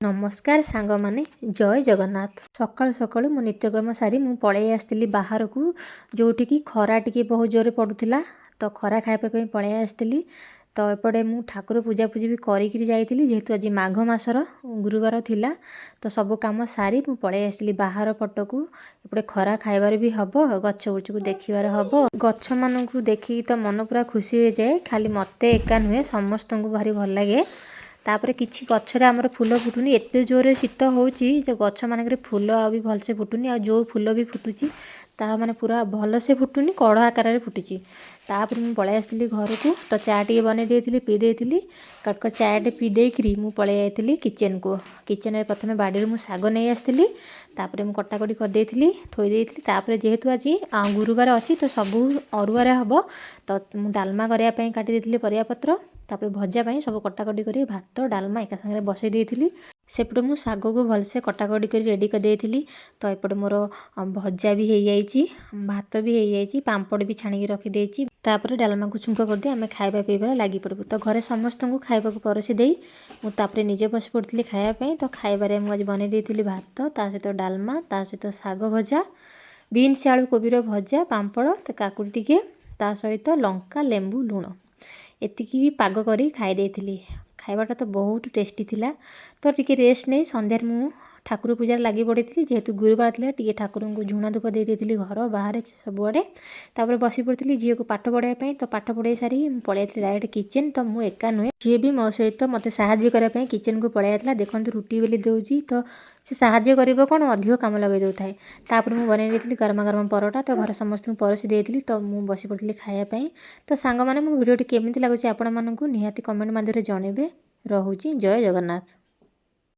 ନମସ୍କାର ସାଙ୍ଗମାନେ, ଜୟ ଜଗନ୍ନାଥ। ସକାଳୁ ସକାଳୁ ମୋ ନିତ୍ୟକର୍ମ ସାରି ମୁଁ ପଳେଇ ଆସିଥିଲି ବାହାରକୁ, ଯେଉଁଠିକି ଖରା ଟିକେ ବହୁତ ଜୋରରେ ପଡ଼ୁଥିଲା। ତ ଖରା ଖାଇବା ପାଇଁ ପଳେଇ ଆସିଥିଲି। ତ ଏପଟେ ମୁଁ ଠାକୁର ପୂଜାପୂଜି ବି କରିକିରି ଯାଇଥିଲି, ଯେହେତୁ ଆଜି ମାଘ ମାସର ଗୁରୁବାର ଥିଲା। ତ ସବୁ କାମ ସାରି ମୁଁ ପଳେଇ ଆସିଥିଲି ବାହାର ପଟକୁ। ଏପଟେ ଖରା ଖାଇବାର ବି ହେବ, ଗଛ ବୁଛକୁ ଦେଖିବାର ହେବ। ଗଛମାନଙ୍କୁ ଦେଖିକି ତ ମନ ପୁରା ଖୁସି ହୋଇଯାଏ। ଖାଲି ମୋତେ ଏକା ନୁହେଁ, ସମସ୍ତଙ୍କୁ ଭାରି ଭଲ ଲାଗେ। ତାପରେ କିଛି ଗଛରେ ଆମର ଫୁଲ ଫୁଟୁନି। ଏତେ ଜୋରରେ ଶୀତ ହେଉଛି ଯେ ଗଛମାନଙ୍କରେ ଫୁଲ ଆଉ ବି ଭଲସେ ଫୁଟୁନି, ଆଉ ଯେଉଁ ଫୁଲ ବି ଫୁଟୁଛି ତାହା ମାନେ ପୁରା ଭଲସେ ଫୁଟୁନି, କଢ଼ ଆକାରରେ ଫୁଟୁଛି। ତାପରେ ମୁଁ ପଳେଇ ଆସିଥିଲି ଘରକୁ। ତ ଚା ଟିକେ ବନେଇ ଦେଇଥିଲି, ପିଇ ଦେଇଥିଲି। କଟକ ଚାଟେ ପିଇ ଦେଇକିରି ମୁଁ ପଳେଇ ଯାଇଥିଲି କିଚେନ୍କୁ। କିଚେନ୍ରେ ପ୍ରଥମେ ବାଡ଼ିରୁ ମୁଁ ଶାଗ ନେଇ ଆସିଥିଲି। ତାପରେ ମୁଁ କଟାକଟି କରିଦେଇଥିଲି, ଥୋଇ ଦେଇଥିଲି। ତାପରେ ଯେହେତୁ ଆଜି ଗୁରୁବାର ଅଛି, ତ ସବୁ ଅରୁଆରେ ହେବ। ତ ମୁଁ ଡାଲମା କରିବା ପାଇଁ କାଟି ଦେଇଥିଲି ପରିବାପତ୍ର। ତାପରେ ଭଜା ପାଇଁ ସବୁ କଟାକଟି କରି ଭାତ ଡାଲମା ଏକା ସାଙ୍ଗରେ ବସେଇ ଦେଇଥିଲି। ସେପଟେ ମୁଁ ଶାଗକୁ ଭଲସେ କଟାକଟି କରି ରେଡ଼ି କରିଦେଇଥିଲି। ତ ଏପଟେ ମୋର ଭଜା ବି ହେଇଯାଇଛି, ଭାତ ବି ହେଇଯାଇଛି, ପାମ୍ପଡ଼ ବି ଛାଣିକି ରଖିଦେଇଛି। ତାପରେ ଡାଲମାକୁ ଛୁଙ୍କ କରିଦେଇ ଆମେ ଖାଇବା ପିଇବାରେ ଲାଗି ପଡ଼ିବୁ। ତ ଘରେ ସମସ୍ତଙ୍କୁ ଖାଇବାକୁ ପରସି ଦେଇ ମୁଁ ତାପରେ ନିଜେ ବସି ପଡ଼ିଥିଲି ଖାଇବା ପାଇଁ। ତ ଖାଇବାରେ ମୁଁ ଆଜି ବନେଇ ଦେଇଥିଲି ଭାତ, ତା ସହିତ ଡାଲମା, ତା ସହିତ ଶାଗ ଭଜା, ବିନ୍ସ ଆଳୁ କୋବିର ଭଜା, ପାମ୍ପଡ଼, ତ କାକୁଡ଼ି ଟିକେ, ତା ସହିତ ଲଙ୍କା, ଲେମ୍ବୁ, ଲୁଣ, ଏତିକି ପାଗ କରି ଖାଇ ଦେଇଥିଲି। ଖାଇବାଟା ତ ବହୁତ ଟେଷ୍ଟି ଥିଲା। ତ ଟିକେ ରେଷ୍ଟ ନେଇ ସନ୍ଧ୍ୟାରେ ମୁଁ ଠାକୁର ପୂଜାରେ ଲାଗି ପଡ଼ିଥିଲି। ଯେହେତୁ ଗୁରୁବାର ଥିଲା, ଟିକେ ଠାକୁରଙ୍କୁ ଝୁଣା ଧୂପ ଦେଇ ଦେଇଥିଲି ଘର ବାହାରେ ସବୁଆଡ଼େ। ତାପରେ ବସି ପଡ଼ିଥିଲି ଝିଅକୁ ପାଠ ପଢ଼ାଇବା ପାଇଁ। ତ ପାଠ ପଢ଼ାଇ ସାରି ମୁଁ ପଳେଇ ଯାଇଥିଲି ଡାଇରେକ୍ଟ କିଚେନ୍। ତ ମୁଁ ଏକା ନୁହେଁ, ଝିଅ ବି ମୋ ସହିତ ମୋତେ ସାହାଯ୍ୟ କରିବା ପାଇଁ କିଚେନ୍କୁ ପଳେଇ ଯାଇଥିଲା। ଦେଖନ୍ତୁ, ରୁଟି ବେଲି ଦେଉଛି। ତ ସେ ସାହାଯ୍ୟ କରିବ କ'ଣ, ଅଧିକ କାମ ଲଗାଇ ଦେଉଥାଏ। ତାପରେ ମୁଁ ବନେଇ ଦେଇଥିଲି ଗରମ ଗରମ ପରଟା। ତ ଘରେ ସମସ୍ତଙ୍କୁ ପରସି ଦେଇଥିଲି। ତ ମୁଁ ବସି ପଡ଼ିଥିଲି ଖାଇବା ପାଇଁ। ତ ସାଙ୍ଗମାନେ, ମୋ ଭିଡ଼ିଓଟି କେମିତି ଲାଗୁଛି ଆପଣମାନଙ୍କୁ, ନିହାତି କମେଣ୍ଟ ମାଧ୍ୟମରେ ଜଣେଇବେ। ରହୁଛି, ଜୟ ଜଗନ୍ନାଥ।